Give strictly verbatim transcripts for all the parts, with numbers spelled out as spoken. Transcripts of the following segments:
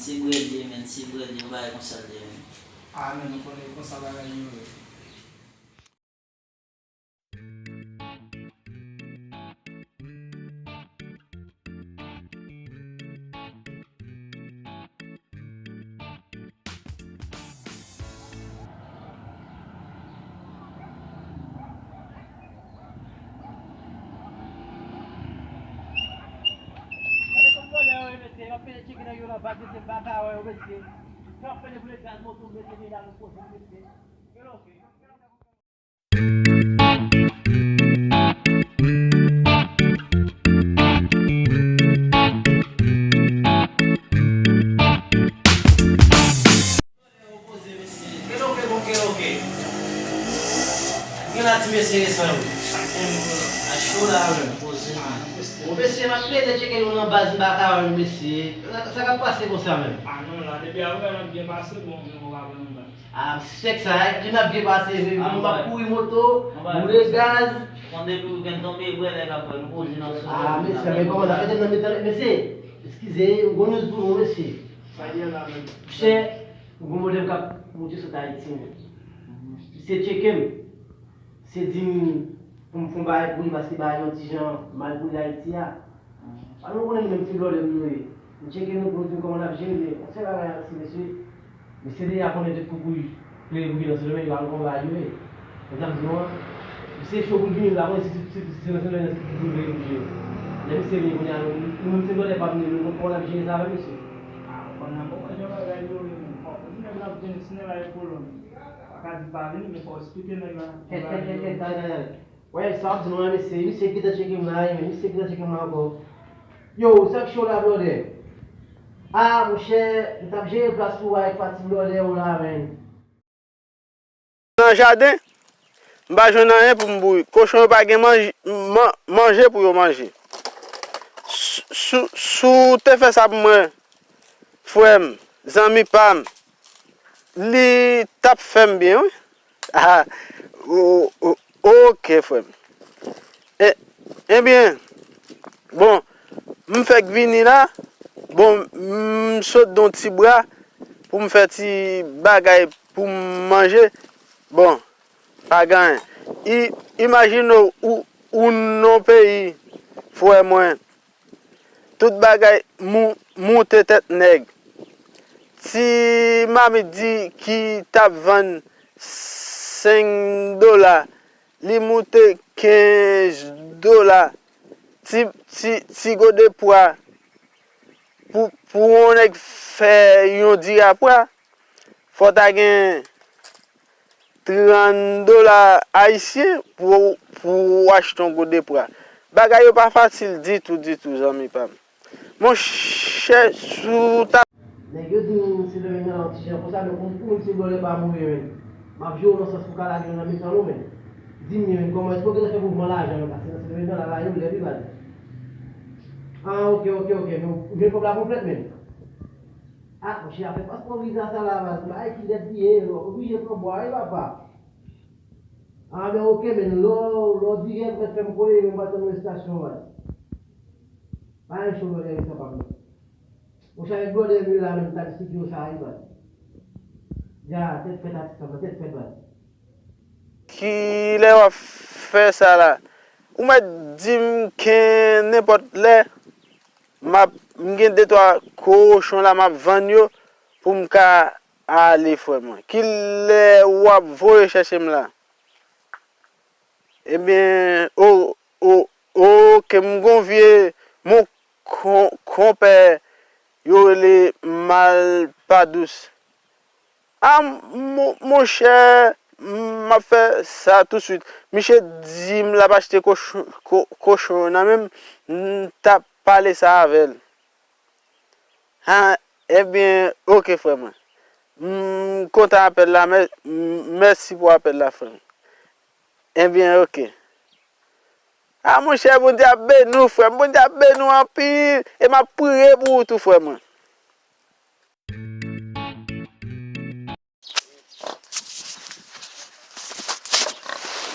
Se brèd li ye, menn, se brèd li, yon bagay konsa l ye, menn. Ah, menn, ou konnen konsa bagay yo ye. Gade kòm vòlè yo ye, mesye. Y ap pede tcheke nèg yo nan bak, mesye, m pa ka wè yo, mesye. Y ap pede boule gaz moto, mesye, vin la nou poze, mesye. Gade, ok. Keloke, bon, keloke. Gen la ti mesye resan yo. A cho la, menm. Bon, mesye, m ap plede tcheke nou nan baz, m pa ka wè nou, mesye. Sa, sa k ap pase konsa, menm? Ah non, la, depi apre, n ap byen pase, bon, nou pa pran nou baz. Ah, sèk sa, li n ap byen pase, vre. Ah, nou ap kouri moto, boule gaz. Konn depi wikenn tonbe, bwè nèg ap bwè, nou poze nan sou. Ah, mesye, men kòman sa fè tèt nan mitan, mesye? Eskize, m gon news pou nou, mesye. Sa gen la menm? Chè, m gon modèl k ap moute sot Ayiti, men. Misye tcheke m. Misye di m pou m fè yon bagay pou li paske bagay yon ti jan mal pou li Ayiti a. An nou konnen nou menm ti blòdè nou ye. Nou tcheke nou pou nou di kòman n ap jere, men yon sèl bagay ap di mesye, mesye deja konnen tout koukouy pleye pou ki nan Sendomeng, li pa konn kòman bagay yo ye. Mwen t ap di nou an, misye cho pou l vini la, konnen si, si, si, si nan Sendomeng nan ki pou l vini pou l jere. Lè misye vini kounye a, nou, nou menm ti blòdè pa vini, nou konn kòman n ap jere sa avèk misye. Ah, ou konn nan moman jan bagay yo ye, men fò pou di nèg la vini, si nèg la e kolon, pa ka di pa vini, men fò eksplike nèg la. Kèt, kèt, kèt, kèt, kèt, kèt, kèt. Wè, sa w ap di nou an, mesye, misye gentan tcheke m la, wi, men misye gentan tcheke m la ankò. Yo, sa k cho la, blòdè? Ah, monchè, m t ap jere plas pou w avèk pati blòdè w la, menn. Nan jaden, m pa jwenn anyen pou m bouyi. Kochon yo pa gen manje, man-, manje pou yo manje. Si, si, si w te fè sa pou mwen, frè m, zanmi pa m, li t ap fè m byen, wi. Ah, o-, o-, oke, frè m. E, ebyen, bon, m fèk vini la, bon, m sot nan ti bra pou m fè ti bagay pou m manje. Bon, pa gen anyen. I-, imajine w, ou, ou nan peyi, frè mwen, tout bagay mou-, moute tèt nèg. Ti mamit di ki t ap vann senk dola, li moute kenz dola. Ti, ti, ti gode pwa, pou, pou yon nèg fè yon dira pwa, fò w ta gen trann dola ayisyen pou, pou w achte yon gode pwa. Bagay yo pa fasil ditou, ditou, zanmi pa m. Monchè, si w ta... Nèg yo di m Sendomeng nan yon ti jan konsa, men pou, pou moun se blòdè pa mouri, men. M ap jwe w nan sans pou ka lage yo nan mitan nou, men. Di m, men, kòman, èske w gentan fè mouvman lajan yo, paske nan Sendomeng nan, la, la, yo lè pi baz. Ah, oke, oke, oke, men, men kòb la konplèt, men. Ah, monchè, afè paspò viza sa la, baz, bagay ki lèd li ye, w ap oblije pran bwa, wi, papa. Ah, men oke, men, lè w, lè w dirèk, mèt fè m kole, men m pral tann ou nan estasyon, baz. Pa gen cho blòdè resan pa m nan. Monchè, avèk blòdè m yo la menm, ta di si yo sa wi, baz. Ya, tèt fèt atis la, tèt fèt, baz. Kilè w ap fè sa la? Ou mèt di m ken nenpòt lè, m ap, m gen de twa kochon la, m ap vann yo pou m ka ale, frè mwen. Kilè w ap voye chèche m la? Ebyen, o, o, oke, m gon vye, mon kon-, konpè, yo rele Malpadous. A, mon, monchè, m ap fè sa tousuit. Misye di m l ap achte kochon, ko-, kochon nan men m, m t ap pale sa avè l. Ha, ebyen, oke, frè mwen. M kontan apèl la, mè-, m-, mèsi pou apèl la, frè m. Ebyen, oke. A, monchè, Bondye ap beni w, frè m. Bondye ap beni w anpil. E m ap priye pou ou tou, frè mwen.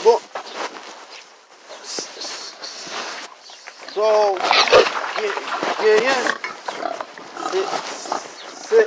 Bon. Sa w gen-, genyen, se, se,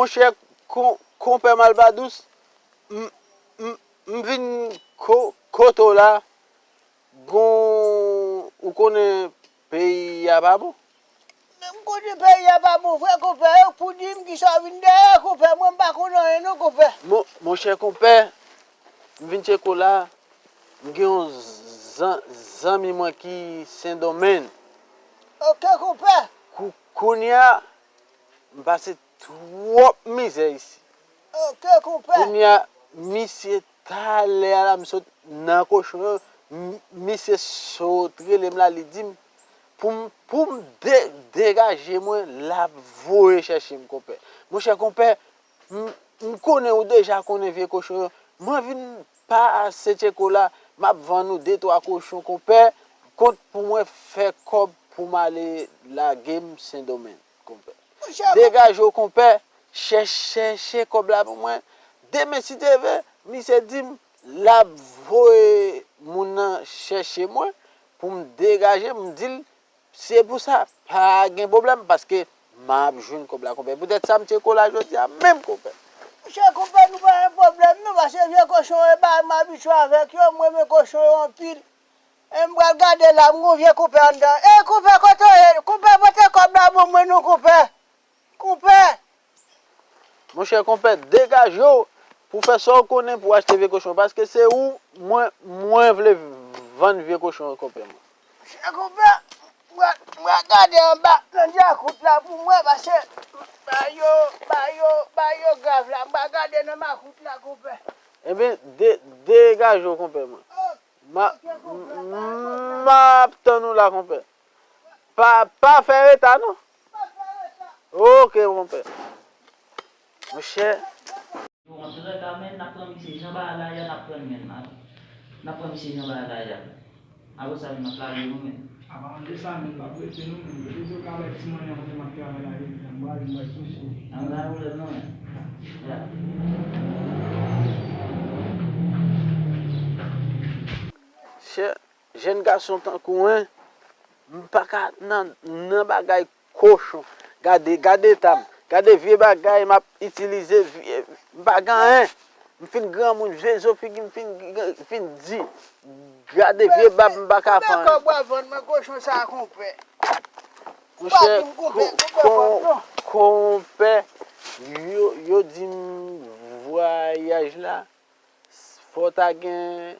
monchè, kon, konpè Malpadous, m, m, m vin ko, kote w la, gon, ou konnen peyi a pa bon. Men m konnen peyi a pa bon vre, konpè. Yo k pou di m kisa w vin dèyè, konpè. Mwen, m pa konn anyen, non, konpè. Mon, monchè, konpè, m vin tcheke w la, m gen yon zan, zanmi mwen ki Sendomeng. Ok, konpè. Kou, kounye a, m pase twòp mizè isi. Ok, konpè. Kounye a, misye, talè a la, m sot nan kochon yo, m, misye sot rele m la, li di m pou m, pou m de, degaje mwen, l ap voye chèche m, konpè. Monchè, konpè, m, m konnen ou deja konnen vye kochon yo. Mwen vin pase tcheke w la, m ap vann ou de twa kochon, konpè. Kont pou mwen fè kòb pou m ale lage m Sendomeng, konpè. Monchè, degaje w, konpè. Chèche, chèche kòb la pou mwen. Demen, si Dye vle, misye di m l ap voye moun nan chèche mwen pou m degaje m. M di l, se pou sa, pa gen pwoblèm, paske m ap jwenn kòb la, konpè. Poutèt sa, m tcheke w la jodi a menm, konpè. Monchè, konpè, nou pa gen pwoblèm, non, paske vye kochon e bay m abitye avèk yo, m renmen kochon yo anpil. E m pral gade la, m gon vye konpè anndan. E konpè, kote w ye? Konpè, pote kòb la ban mwen non, konpè. Konpè! Monchè, konpè, degaje w pou fè sa w konnen pou achte vye kochon, paske se ou mwen, mwen vle vann vye kochon yo, konpè mwen. Monchè, konpè, m pral, m pral gade anba nan dyakout la pou mwen, paske ba yo, ba yo, ba yo grav la, m pral gade nan makout la, konpè. Ebyen, de, degaje w, konpè mwen. M a, m, m ap tann ou la, konpè. Pa, pa fè reta, non. Ok, konpè. Monchè. Yo wont, antouka, men, n ap pran misye jan bagay la ye a, n ap pran l, men. N ap pran misye jan bagay la ye a. Apre sa, men, n ap lage nou, men. Avan de sa, men, m ap rete nou, men. Depi yo ka bay ti mwayen kote m ap travay la, epi m prale, m pral kouche. An, pa gen pwoblèm, non, men. Ya. Chè, jèn gason tankou mwen, m pa ka nan, nan bagay kochon. Gade, gade eta m. Gade vye bagay m ap itilize, vye, m pa gen anyen. M fin granmoun, vye zo figi m fin, fin di. Gade vye bab m pa ka fè anyen. Kòb w ap vann mwen kochon sa, konpè. Monchè, konpè, konpè, yo, yo di m vwayaj la, fò w ta gen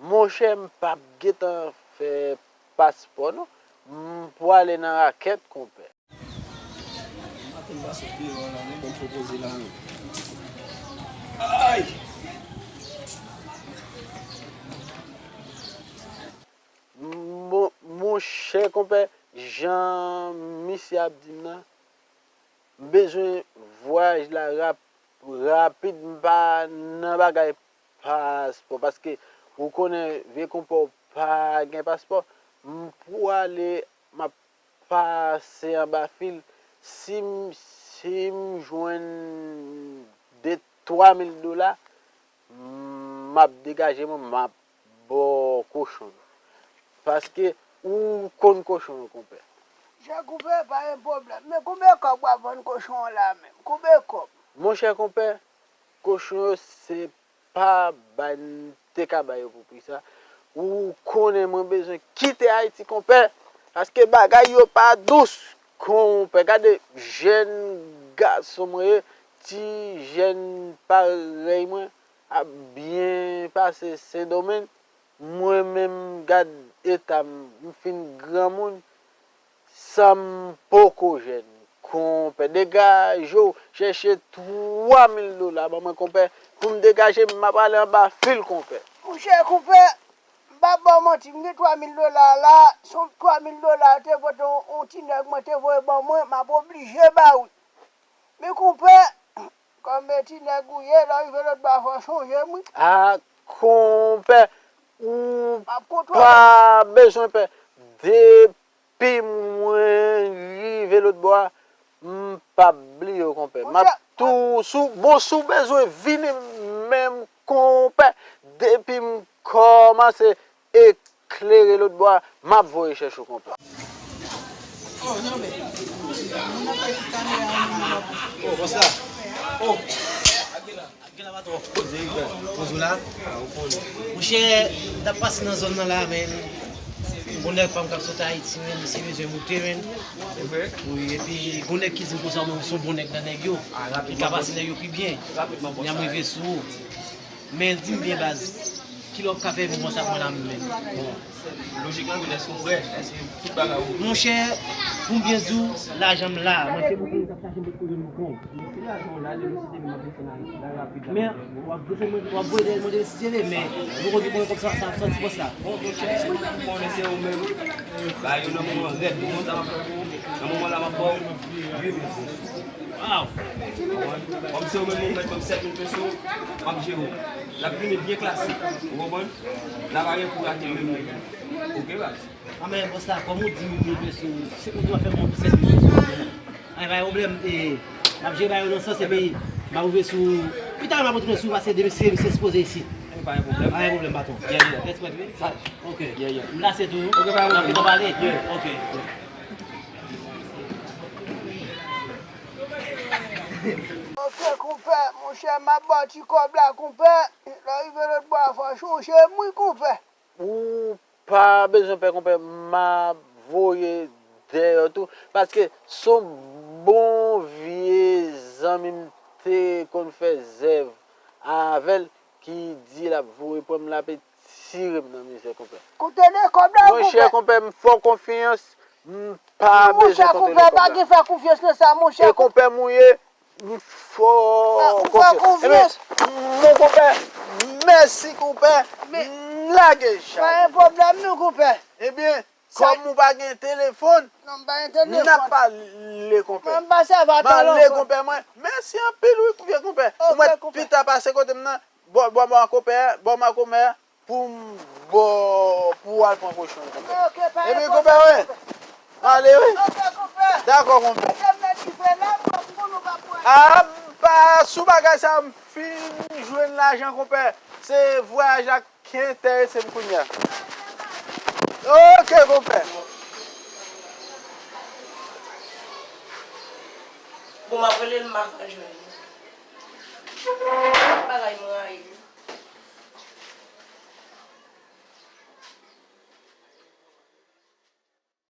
Monchè, m p ap gentan fè paspò, non. M pwale nan rakèt, konpè. Maten m pase deyò la, men, bon, m fè poze la, men. Ay! Mon-, monchè, konpè, jan misye ap di m nan, m bezwen vwayaj la rap-, rapid, m pa nan bagay paspò, paske ou konnen vye konpè w pa gen paspò. M pwale, m ap pase anba fil. Si m, si m jwenn de, twa mil dola, m ap degaje mwen, m ap ba w kochon yo. Paske ou konn kochon yo, konpè. Monchè konpè, pa gen pwoblèm. Men konbyen kòb w ap vann kochon an la menm? Konbyen kòb? Monchè konpè, kochon yo se pa bay m te ka ba yo pou pri sa. Ou konnen mwen bezwen kite Ayiti, konpè, paske bagay yo pa dous, konpè. Gade jèn gason mwen ye, ti jèn parèy mwen ap byen pase Sendomeng. Mwen menm, gad eta m, m fin granmoun, san m poko jèn. Konpè, degaje w, chèche twa mil dola ban mwen, konpè, pou m degaje m, m ap ale anba fil, konpè. Monchè, konpè, m p ap ba w manti, m gen twa mil dola la, se yon twa mil dola te pote yon, yon ti nèg mwen te voye ban mwen, m ap oblije ba w li. Men konpè, kòm e ti nèg ou ye, lè w rive lòtbò a fò w chonje m, wi. A, konpè, ou pa bezwen pè. Depi mwen rive lòtbò a, m p ap bliye w, konpè. M ap tou sou, bon, si w bezwen vini menm, konpè, depi m kòmanse eklere lòtbò a, m ap voye chèche w, konpè. Oh, bòs la. Oh. Gen la pa twò. Poze, frè. Poze w la. Monchè, m t ap pase nan zòn nan la, men. Gon nèg pa m k ap sot Ayiti, men, misye bezwen moute, men. Se vre? Wi, epi gon nèg ki di m konsa, men, se yon bon nèg nan nèg yo. Li ka pase nèg yo pi byen. Rapidman, bòs la. Li a m rive sou ou. Men di m byen, baz, kilè w ka fè vin konsa pou mwen la menm? Bon, lojik lan, men èske w prè? Èske tout bagay ou... Monchè, pou m byen di w, lajan m la. Mwen se moun ki ap chache m pou koze m pou kò m. Men w ap voye mwen, w ap voye mwen de sitele, men mwen poko di mwen kòm sa, sa, sa, sa, sa. Bon, monchè, ou konnen se ou menm. Ba yo nan moman rèd, moman sa m ap fè pou ou. Nan moman la, m ap ba w uit mil peso. Waw! Kòm se ou menm ou mèt ban m sèt mil peso, m ap jere w. L ap vini byen klasik, ou konprann? La pa gen kou rate menm non. Oke, baz? A, men bòs la, kòm ou di m mil peso, se ou di w ap fè m sèt mil peso. A, pa gen pwoblèm, e, m ap jere bagay yo nan sans, epi m ap rive sou, pita m ap retounen sou, paske demen se, se sipoze isit. Pa gen pwoblèm. Pa gen pwoblèm, patwon. Yeah, yeah. Rèspè, wi. Sa, oke. Yeah, yeah. M la se tou. Oke, pa gen pwoblèm. N ap pale. Yeah. Oke. Ok, konpè, monchè, m ap ba w ti kòb la, konpè. Lè w rive lòt bò a, fò w chonje m, wi, konpè. Ou pa bezwen pè, konpè, m ap voye dèyè w tou. Paske s on bon vye zanmi m te konn fè zèv avè l, ki di l ap voye pran m, l ap tire m nan mizè, konpè. Kote de kòb la, monchè, konpè? Konpè, m fè w konfyans, m pa bezwen konte de kòb la. Monchè, konpè, pa gen fè konfyans nan sa, monchè. E konpè m ou ye, m fè w konfyans. Ebyen, mon konpè, mèsi, konpè. M lage chay. Pa gen pwoblèm non, konpè. Ebyen, Kòm ou pa gen telefòn, n ap pale, konpè. Mwen m pase avè w talè, konpè. Mèsi anpil, wi, vye konpè. Ou mèt pita pase kote m nan, bò, bò, bò, konpè, bò makomè, pou m, bò, pou w al pran kochon, konpè. Epi, konpè, wi. M ale, wi. Dakò, konpè. A, pa sou bagay sa, m fin jwenn lajan, konpè. Se vwayaj la ki enterese m kounye a. Oke, konpè. Bon, m ap rele l, m pa ka jwenn li. Bagay m rayi.